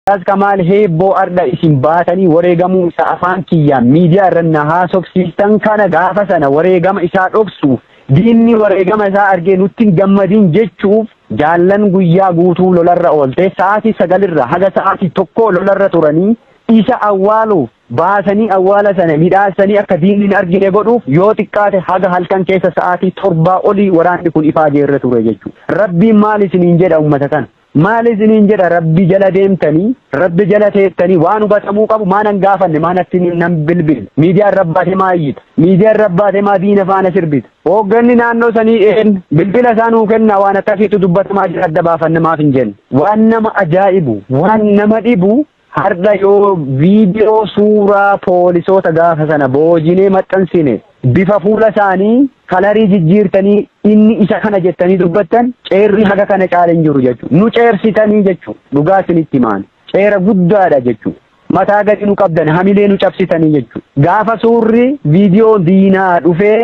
Ustaaz Kamaal Heebboo ardha isin baatanii wareegamuu isaa afaan kiyyaan miidiyaa irra na haasofsiistan kana gaafa sana wareegama isaa dhoksuuf diinni wareegama isaa argee nutti hin gammadin jechuuf jaallan guyyaa guutuu lolarra oolte sa'aatii sagalirra haga sa'aatii tokkoo lolarra turanii isa awwaaluuf baasanii awwaala sana midhaasanii akka diinni hin argine godhuuf yoo xiqqaate haga halkan keessa sa'aatii torbaa olii waraanni kun ifaajee irra ture jechuudha. Rabbiin maal isiniin jedha ummata kana? Maal isiniin jedha Rabbi jala deemtanii, Rabbi jala teettanii waan hubatamuu qabu maa nan gaafanne, maa natti nan bilbille. Miidiyaa irra baatee maa iyyita? Miidiyaa irra baatee maa diina faana sirbita? Hoogganni naannoo sanii een bilbila isaa nuu kennaa waan akkasiitu dubbatamaa jira adda baafanne maaf hin jenne. Waan nama ajaa'ibu, waan nama dhibu Har'a yoo viidiyoo suuraa poolisoota gaafa sana boojinee maxxansine bifa fuula isaanii kalarii jijjiirtanii inni isa kana jettanii dubbattan ceerri haga kana caale hin jiru jechuudha. Nu ceersitanii jechuudha. Dhugaa isinitti himaan. Ceera guddaadha jechuudha. Mataa gadi nu qabdan hamilee nu cabsitanii jechuudha. Gaafa suurri viidiyoo diinaa dhufee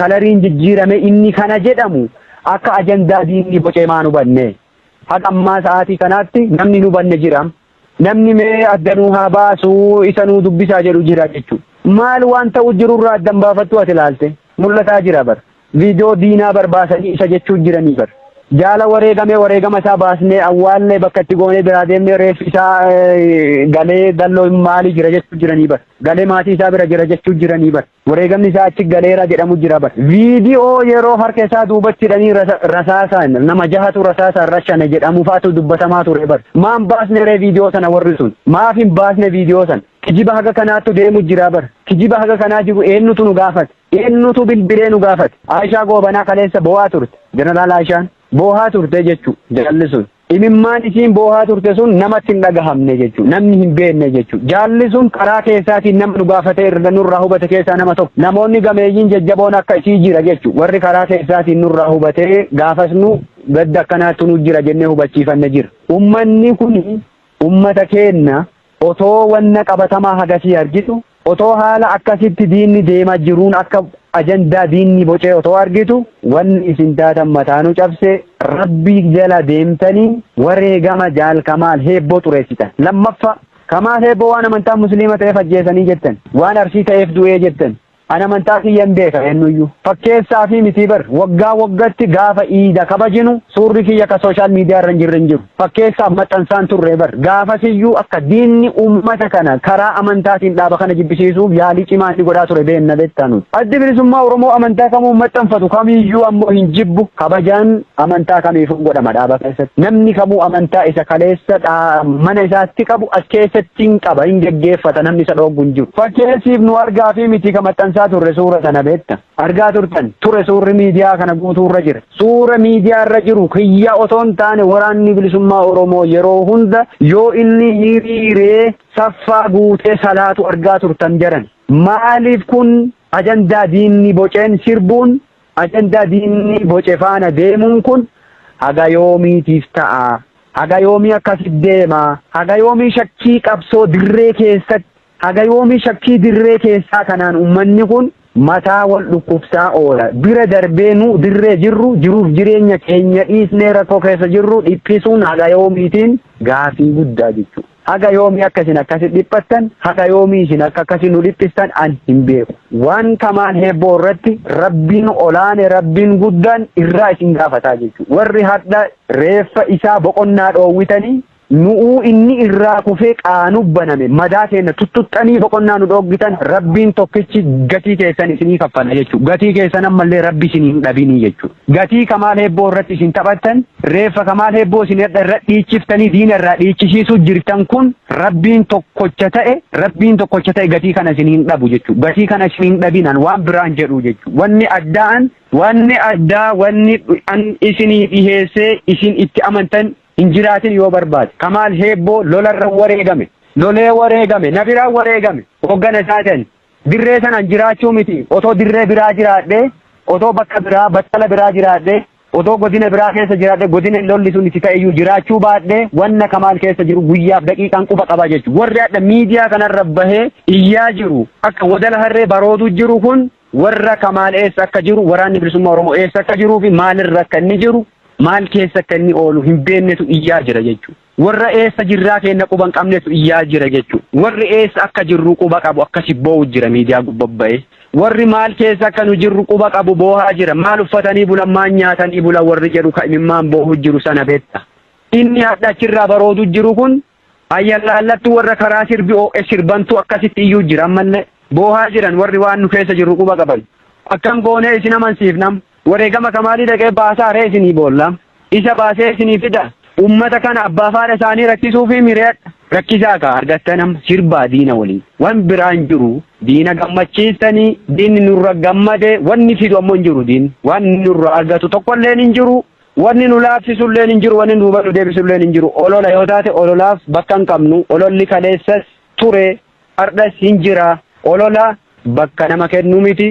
kalariin jijjiirame inni kana jedhamu akka ajandaa diinni bocee maan hubanne. Haga ammaa sa'aatii kanaatti namni hin hubanne jira. Namni mee adda nuu haa baasuu isa nuu dubbisaa jedhu jira jechuudha. Maal waan ta'u jirurraa addan baafattu ati ilaalte mul'ataa jira bar. Viidiyoo diinaa barbaasanii isa jechuu jiranii bar. Jaala wareegamee wareegama isaa baasnee awwaallee bakka itti goonee biraa deemnee reeffi isaa galee dalloo maalii jira jechuu jiranii bar. Galee maatii isaa bira jira jechuu jiranii bar. Wareegamni isaa achi galeera jedhamu jira bar. Viidiyoo yeroo harka isaa duubatti hidhanii rasaasaan nama jahatu rasaasaan rashane jedhamu fa'atu dubbatamaa ture bar. Maan baasne ree viidiyoo sana warri sun? Maaf hin baasne viidiyoo sana? Kijiba haga kanaattu deemu jira bar. Kijiba haga kanaa jiru eenyutu nu gaafate? Eenyutu bilbilee nu gaafate? Aayishaa Goobanaa kaleessa boo'aa turte. Jeneraal Aayishaan boo'aa turte jechuu jaalli sun. Imimmaan isiin boohaa turte sun namatti hin dhagahamne jechuudha. Namni hin beekne jechuudha. Jaalli sun karaa keessaatiin nama nu gaafatee irra nurraa hubate keessaa nama tokko. Namoonni gameeyyiin jajjaboon akka isii jira jechuudha. Warri karaa keessaatiin nurraa hubatee gaafas nu gadda akkanaatti nu jira jennee hubachiifanne jira. Ummanni kun ummata keenna otoo wanna qabatamaa hagasii argitu Otoo haala akkasitti diinni deemaa jiruun akka ajandaa diinni bocee otoo argitu wanni isin taatan mataa nu cabse Rabbi jala deemtanii wareegama Jaal Kamaal Heebboo xureessitan. Lammaffaa Kamaal Heebboo waan amantaa Musliima ta'eef ajjeesanii jettan. Waan Arsii ta'eef du'ee jettan. An amantaa kiyyan beeka eenyuyyuu. Fakkeessaa fi mitii bar waggaa waggatti gaafa iida kabajinu suurri kiyya ka sooshaal miidiyaa irra hin jirre hin jiru. Fakkeessaaf maxxansaan turre bar. Gaafasiyyuu akka diinni uummata kana karaa amantaatiin dhaaba kana jibbisiisuuf yaalii cimaa inni godhaa ture beenna beektaa nuti. Addi Bilisummaa Oromoo amantaa kamuu maxxanfatu kamiyyuu ammoo hin jibbu. Kabajaan amantaa kamiifuu godhama dhaaba keessatti. Namni kamuu amantaa isa kaleessa mana isaatti qabu as keessatti hin qaba hin geggeeffata namni isa dhooggu hin jiru. Fakkeessiif nu argaa fi miti ka maxxansaa turre suura sana beekta. Argaa turtan ture suurri miidiyaa kana guutuu irra jira. Suura miidiyaa irra jiru kiyya otoo hin taane waraanni bilisummaa Oromoo yeroo hunda yoo inni hiriiree saffaa guutee salaatu argaa turtan jaran. Maaliif kun ajandaa diinni boceen sirbuun ajandaa diinni boce faana deemuun kun haga yoomiitiif ta'a? Haga yoomii akkasitti deema? Haga yoomii shakkii qabsoo dirree keessatti Haga yoomii shakkii dirree keessaa kanaan ummanni kun mataa wal dhukkubsaa oola? Bira darbee nu dirree jirru jiruuf jireenya keenya dhiisnee rakkoo keessa jirru dhiphisuun haga yoomiitiin gaafii guddaa jechuudha. Haga yoomii akka isin akkasi dhiphattan, haga yoomii isin akka akkasi nu dhiphistan an hin beeku. Waan Kamaal Heebboo irratti Rabbiin olaane Rabbiin guddaan irraa isin gaafataa jechuudha. Warri hadha reeffa isaa boqonnaa dhoowwitanii Nu'uu inni irraa kufee qaanuu baname madaa keenna tuttuxxanii boqonnaa nu dhooggitan Rabbiin tokkichi gatii keessan isinii kaffala jechuudha. Gatii keessan ammallee Rabbi isin hin dhabinii jechuudha. Gatii Kamaal Heebboo irratti isin taphattan reeffa Kamaal Heebboo isin irra dhiichiftanii diina irraa dhiichisiisuu jirtan kun Rabbiin tokkocha ta'e Rabbiin tokkocha ta'e gatii kana isin hin dhabu jechuudha. Gatii kana isin hin dhabinan waan biraan jedhu jechuudha. Wanni addaan wanni addaa wanni an isinii dhiheessee isin itti amantan hin jiraatin yoo barbaade. Kamaal Heebboo lolarra wareegame. Lolee wareegame. Na biraa wareegame. Hoggana isaa ta'an. Dirree sanaan jiraachuu miti. Otoo dirree biraa jiraadhee, otoo bakka biraa, battala biraa jiraadhee, otoo godina biraa keessa jiraadhee, godina lolli sun itti ta'eyyuu jiraachuu baadhee wanna Kamaal keessa jiru guyyaaf daqiiqaan quba qaba jechuudha. Warri hadha miidiyaa kanarra bahee iyyaa jiru akka wadala harree baroodu jiru kun warra Kamaal eessa akka jiru, waraanni bilisummaa Oromoo eessa akka jiruu fi maalirra akka inni jiru maal keessa akka inni oolu hin beeknetu iyyaa jira jechuudha. Warra eessa jirraa keenna quba hin qabnetu iyyaa jira jechuudha. Warri eessa akka jirru quba qabu akkasi boo'u jira miidiyaa gubbaa. Warri maal keessa akka nu jirru quba qabu boohaa jira. Maal uffatanii bulan, maal nyaatanii bulan warri jedhu ka imimmaan boo'u jiru sana beekta. Inni hadha achirraa baroodu jiru kun ayyallaallattu warra karaa sirbi oo'e sirbantu akkasitti iyyuu jira ammallee. Boohaa jiran warri waan nu keessa jirru quba qaban. Akkam goonee isin amansiifnam. Wareegama Kamaalii dhaqee baasaa ree isinii boolla. Isa baasee isinii fida. Ummata kana abbaa faadha isaanii rakkisuu fi mireedha. Rakkisaa ka argattanam sirbaa diina waliin. Wan biraan jiru diina gammachiistanii, diinni nurra gammade, wanni fidu ammoo hin jiru diinni. Wanni nurra argatu tokkolleen hin jiru. Wanni nu laaffisuilleen hin jiru, wanni nu duuba deebisuilleen hin jiru. Olola yoo taate ololaaf bakka hin qabnu. Ololli kaleessas ture, hardhas hin jira. Olola bakka nama kennu miti.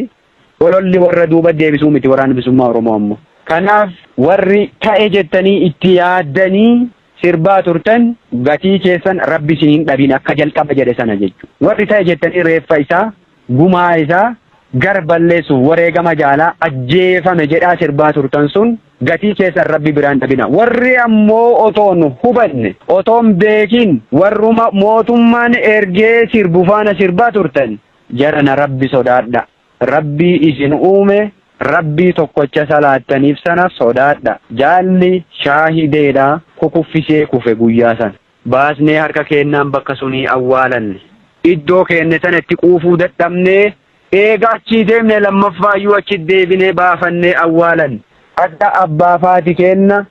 Ololli warra duuba deebisuu miti Waraana Bilisummaa Oromoo ammoo. Kanaaf warri ta'e jettanii itti yaaddanii sirbaa turtan, gatii keessan Rabbi isin hin dhabin akka jalqaba jedhe sana jechuudha. Warri ta'e jettanii reeffa isaa, gumaa isaa gar balleessuuf wareegama jaalaa ajjeefame jedhaa sirbaa turtan sun gatii keessan Rabbi biraan dhabina. Warri ammoo otoon hubanne, otoon beekin, warruma mootummaan ergee sirbu faana sirbaa turtan, jarana Rabbi sodaadha. Rabbii isin uume, Rabbii tokkocha salaattaniif sana sodaadha. Jaalli shaahideedha, kukuffisee kufe guyyaa sana. Baasnee harka keennaan bakka sunii awwaalanne. Iddoo keenne sana itti quufuu dadhabnee, eega achii deemne lammaffaayyuu achi deebinee baafannee awwaalanne. Hadha abbaa faati keenna,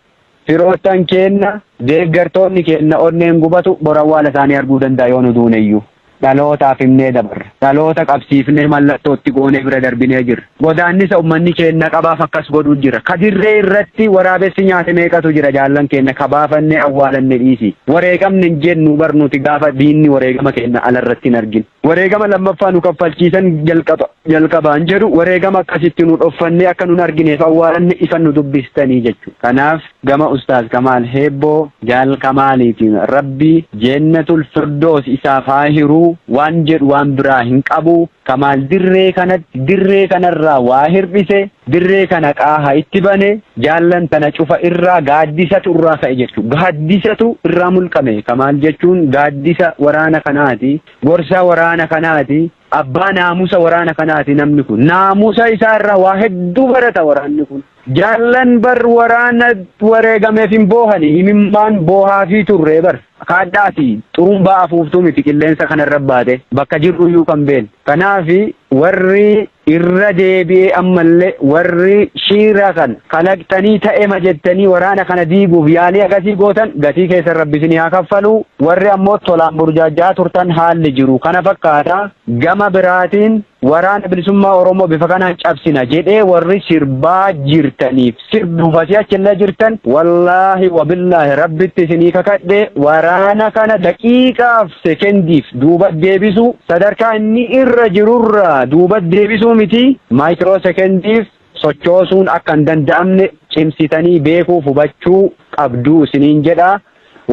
firoottan keenna, deeggartoonni keenna onneen gubatu bor awwaala isaanii arguu danda'a yoo nu duuneyyuu. Dhalootaaf himnee dabarra. Dhaloota qabsiifnee mallattootti goonee bira darbinee jirra. Godaannisa uummanni keenna qabaaf akkas godhuu jira. Ka dirree irratti waraabessi nyaate meeqatu jira jaallan keenna ka baafannee awwaalanne dhiisi. Wareegamne hin jennu bar nuti gaafa diinni wareegama keenna alarratti hin argin. Wareegama lammaffaa nu kaffalchiisan jalqaba jalqabaan jedhu, wareegama akkasitti nu dhoffannee akka nun argineef awwaalanne ifan nu dubbistanii jechuudha. Kanaaf gama Ustaaz Kamaal Heebboo, Jaal Kamaaliitiin Rabbi Jeennatul Firdoos isaaf haa hiruu waan jedhu waan biraa hin qabu. Kamaal dirree kanatti, dirree kanarraa waa hir'ise, dirree kana qaaha itti bane, jaallan tana cufa irraa gaaddisatu irraa ka'e jechuudha. Gaaddisatu irraa mulqame. Kamaal jechuun gaaddisa waraana kanaati. Gorsaa waraana kanaati. Abbaa naamusa waraana kanaati namni kun. Naamusa isaa irraa waa hedduu barata waraanni kun. Jaallan bar waraana wareegameef hin boohani, imimmaan boohaafii turre bar. Kaadhaati xurumbaa afuuftuu miti qilleensa kanarra baate bakka jirruyyuu kan beeknu. Kanaafi warri irra deebi'ee ammallee warri shiira kan kalaqxanii ta'ema jettanii waraana kana diiguuf yaalii akkasii gootan, gatii keessan Rabbi isinii haa kaffalu. Warri ammoo tolaan burjaajaa turtan, haalli jiru kana fakkaata. Gama biraatiin Waraana Bilisummaa Oromoo bifa kanaan cabsina jedhee warri sirbaa jirtaniif sirbuuf asii achillee jirtan, wallaahi wabillaahi Rabbitti isinii kakadhe, waraana kana daqiiqaaf sekendiif duuba deebisuu, sadarkaa inni irra jirurraa duuba deebisuu miti, maayikiroo sekendiif sochoosuun akka hin danda'amne cimsitanii beekuuf hubachuu qabduu isiniin jedha.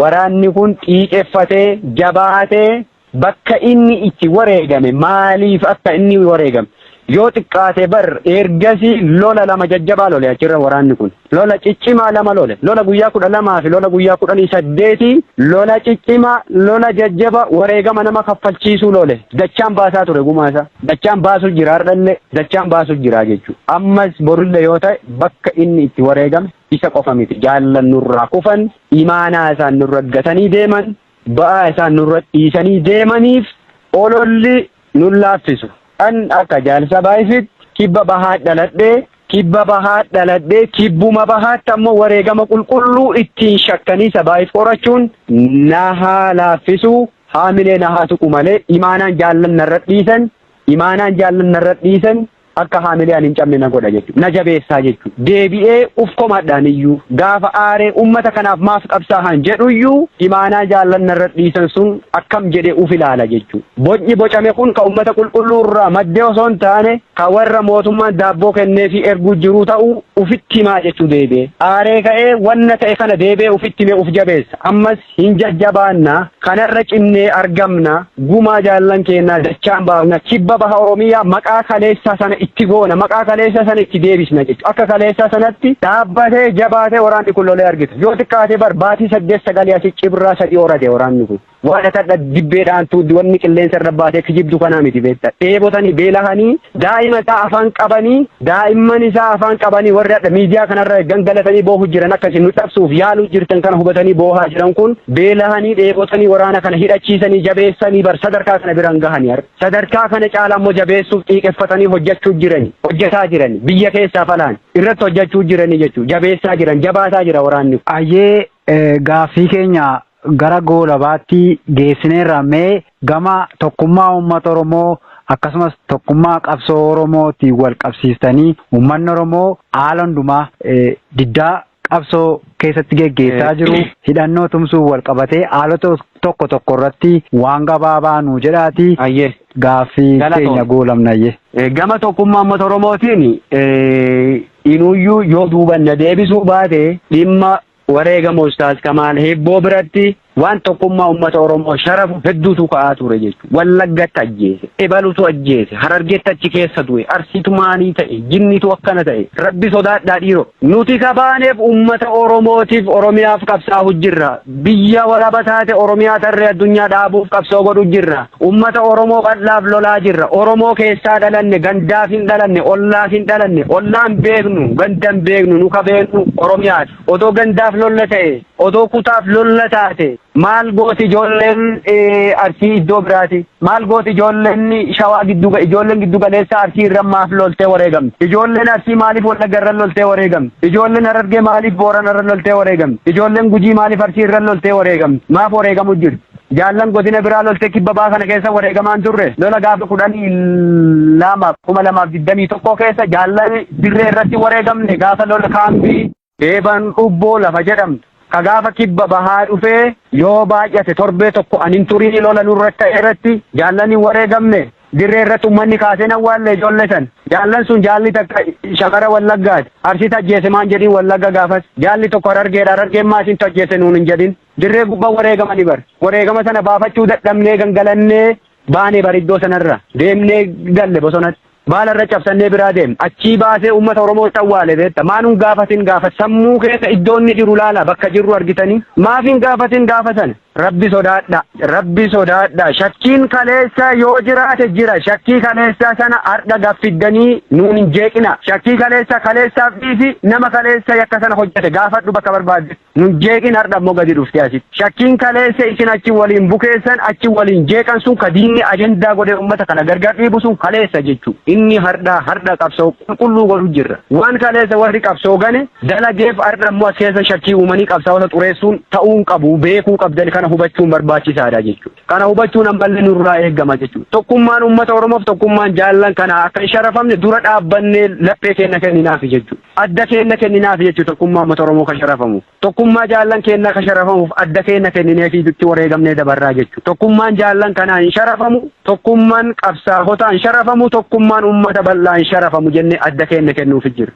Waraanni kun xiiqeffatee jabaatee bakka inni itti wareegame, maaliif akka inni wareegame, yoo xiqqaate bar ergasii lola lama jajjabaa lole achirra waraanni kun, lola ciccimaa lama lole, lola guyyaa 12 fi lola guyyaa 18, lola ciccimaa, lola jajjaba wareegama nama kaffalchiisuu lole. Dachaan baasaa ture gumaa isaa, dachaan baasuu jira, hardhallee dachaan baasuu jira jechuudha. Ammas borullee yoo ta'e bakka inni itti wareegame isa qofa miti, jaallan nurraa kufan, imaanaa isaan nurra gatanii deeman, ba'aa isaan nurra dhiisanii deemaniif ololli nun laaffisu. An akka jaalsa baay'ifitti kibba bahaa dhaladhee, kibba bahaa dhaladhee, kibbuma bahaatti ammoo wareegama qulqulluu ittiin shakkanii sabaayif qorachuun na haa laaffisu, haamilee na haa tuqu malee, imaanaan jaallan narra dhiisan, imaanaan jaallan narra dhiisan akka haamilee ani hin cabne na godha jechuudha. Na jabeessaa jechuudha. Deebi'ee uf komadhaan iyyuu gaafa aaree ummata kanaaf maaf qabsaa'an jedhu iyyuu, imaanaa jaallan narra dhiisan sun akkam jedhee uf ilaala jechuudha. Bocni bocame kun ka ummata qulqulluu irraa maddee osoo hin taane ka warra mootummaan daabboo kennee fi erguu jiru ta'uu ufitti himaa jechuu deebi'ee. Aaree ka'ee wanna ta'e kana deebi'ee ufitti himee uf jabeessa. Ammas hin jajjabaanna, kanarra cimnee argamna, gumaa jaallan keenyaa dachaan baafna, kibba baha Oromiyaa maqaa kaleessaa sana itti goona, maqaa kaleessa sana itti deebisna jechuudha. Akka kaleessa sanatti dhaabbatee jabaatee waraanni kun lolee argita. Yoo xiqqaate bar baatii 8 sagalii asii cibraa 3 horate waraanni kun. Waan akka dibbeedhaan tuuddi wanni qilleensa irra baatee kijibdu kanaa miti beekta. Dheebotanii beelahanii daa'ima isaa afaan qabanii, daa'imman isaa afaan qabanii, warri hadha miidiyaa kanarra gangalatanii boohu jiran, akkasii nu cabsuuf yaaluu jirtan kana hubatanii boohaa jiran kun, beelahanii dheebotanii waraana kana hidhachiisanii jabeessanii bar sadarkaa kana biraan gahanii har'a. Sadarkaa kana caalaa immoo jabeessuuf xiiqeffatanii hojjechuu jirani, hojjetaa jirani, biyya keessaa falaan irratti hojjechuu jiranii jechuudha. Jabeessaa jiran, jabaataa jira waraanni. Ayyee, gaaffii keenya gara goolabaatti geessineerra. Mee gama tokkummaa uummata Oromoo akkasumas tokkummaa qabsoo Oromootiin wal qabsiistanii, uummanni Oromoo haala hundumaa diddaa qabsoo keessatti geggeessaa jiru hidhannoo tumsuun wal qabatee haalota tokko tokko irratti waan gabaabaa nu jedhaati. Ayyee. Gaaffii keenya goolabnayyee. Gama tokkummaa uummata Oromootiin inuyyuu yoo duubanna deebisuu baate, dhimma wareegama Ustaaz Kamaal Heebboo biratti waan tokkummaa uummata Oromoo sharafu hedduutu ka'aa ture jechuudha. Wallaggatti ajjeese, Ebalutu ajjeese, Harargeetti achi keessa du'e, Arsiitu maalii ta'e, jinnitu akkana ta'e. Rabbi sodaadhaa dhiiro. Nuti kabaaneef uummata Oromootiif Oromiyaaf qabsaa'u jirra. Biyya walaba taate Oromiyaa tarree addunyaa dhaabuuf qabsoo godhu jirra. Uummata Oromoo bal'aaf lolaa jirra. Oromoo keessaa dhalanne, gandaaf hin dhalanne, ollaaf hin dhalanne, ollaan beeknu, gandan beeknu, nu ka beeknu Oromiyaati. Otoo gandaaf lolla ta'e, otoo kutaaf lolla taate, maal gooti ijoolleen Arsii iddoo biraati? Maal gooti ijoolleen Shawaa giddu, ijoolleen giddu galeessa Arsii irra maaf loltee wareegamti? Ijoolleen Arsii maaliif Wallagga irra loltee wareegamti? Ijoolleen Harargee maaliif Boorana irra loltee wareegamti? Ijoolleen Gujii maaliif Arsii irra loltee wareegamti? Maaf wareegamu jiru? Jaallan godina biraa loltee kibba baa kana keessa wareegamaan turre. Lola gaafa 12 2021 keessa jaallan dirree irratti wareegamne, gaafa lola kaambii Eeban Dhubboo lafa jedhamtu. Ka gaafa kibba bahaa dhufee yoo baay'ate torbee tokko anin turii lola nurra ta'e irratti jaallan hin wareegamne. Dirree irratti uummanni kaasee awwaalle ijoollee san. Jaallan sun jaalli takka shamara Wallaggaati. Arsiitu ajjeese maan jedhin Wallagga gaafas. Jaalli tokko Harargeedha. Harargeen maasintu ajjeese nuun hin jedhin. Dirree gubbaa wareegamanii bar. Wareegama sana baafachuu dadhabnee gangalannee baanee bar, iddoo sanarra deemnee galle bosonatti. Baala irra cabsannee biraa deemne. Achii baasee uummata Oromoo awwaale beekta. Maanuun gaafatin gaafa sammuu keessa iddoo inni jiru laala, bakka jirru argitanii. Maaf hin gaafatin gaafa sana? Rabbi sodaadha. Rabbi sodaadha. Shakkiin kaleessa yoo jiraate jira. Shakkii kaleessa sana har'a gaffiddanii nuun hin jeeqina. Shakkii kaleessa kaleessaaf dhiisi, nama kaleessa yakka sana hojjete gaafadhu bakka barbaadde. Nun jeeqin, har'a immoo gadi dhuftee asitti. Shakkiin kaleessa isin achi waliin bukeessan, achi waliin jeeqan sun, ka diinni ajandaa godhee uummata kana gargar dhiibu sun kaleessa jechuudha. Inni har'a har'a qabsoo qulqulluu godhu jirra. Waan kaleessa warri qabsoo gane dalageef har'a immoo as keessa shakkii uumanii qabsaa'ota xureessuun ta'uu hin qabu, beekuu qabdan, kana hubachuun barbaachisaadha jechuudha. Kana hubachuun ammallee nurraa eegama jechuudha. Tokkummaan uummata Oromoof tokkummaan jaallan kana akka hin sharafamne dura dhaabbannee laphee keenya kenninaafi jechuudha. Adda keenya kenninaafi jechuudha tokkummaa uummata Oromoo kan sharafamu. Tokkummaa jaallan keenyaa kan sharafamuuf adda keenya kennineefi itti wareegamnee dabarraa jechuudha. Tokkummaan jaallan kanaa hin sharafamu, tokkummaan qabsaa'otaa hin sharafamu, tokkummaan uummata bal'aa hin sharafamu jennee adda keenya kennuufi jira.